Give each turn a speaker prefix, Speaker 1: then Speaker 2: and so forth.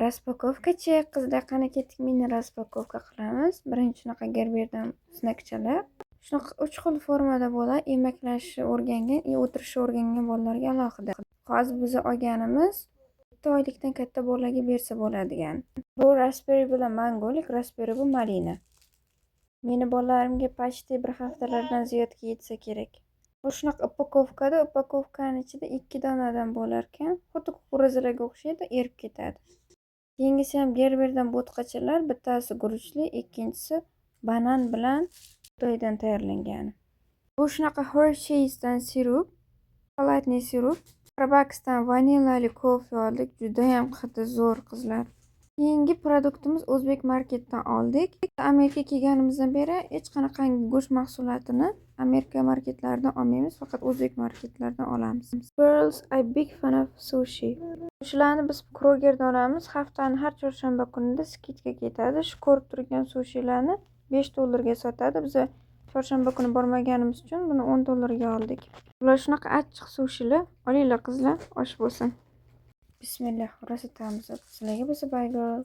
Speaker 1: Распаковка chi, qizlar, qani ketdik, mini распаковка qilamiz. Birinchi shunaqa Gerberdan снэк chalar. Shunaqa uch xil formada bo'ladi. Emaklashni o'rgangan и o'tirishni o'rgangan bolalarga alohida. Hozir biza olganimiz 2 oylikdan katta bolaga bersa bo'ladigan. Bu raspberry bilan mangolik, raspberry bu malina. Meni bolalarimga почти bir haftalardan ziyodga yetsa kerak. Bu shunaqa упаковка da, упаковка ni ichida ikki donadan bo'larkan. Xuddi кукуруза larga o'xshaydi, erib ketadi. Keyingisi ham Gerberdan bo'tqachalar, bittasi guruchli, ikkinchisi banan bilan bug'doydan tayyorlangani. Bu shunaqa Hershey'sdan sirup, шоколадный sirup. Starbucks'dan vanilali kofe oldik. Judayam hidi zo'r, qizlar. Keyingi продукт imiz O'zbek marketdan oldik. Amerikaga kelganimizdan beri hech qanaqangi go'sht mahsulotini Amerika marketlaridan olmaymiz, faqat o'zbek marketlaridan olamiz. Girls, I big fan of sushi. Shularni biz Krogerdan olamiz. Haftani har chorshanba kunida скидка ketadi. Shu ko'rib turgan sushilarni 5 dollarga sotadi. Biz chorshanba kuni bormaganimiz uchun buni 10 dollarga oldik. Bular shunaqa achchiq sushilar. Olinglar, qizlar, osh bo'lsin. Bismillah, rosa ta'mi. Sizlarga bo'lsa, bye, girls.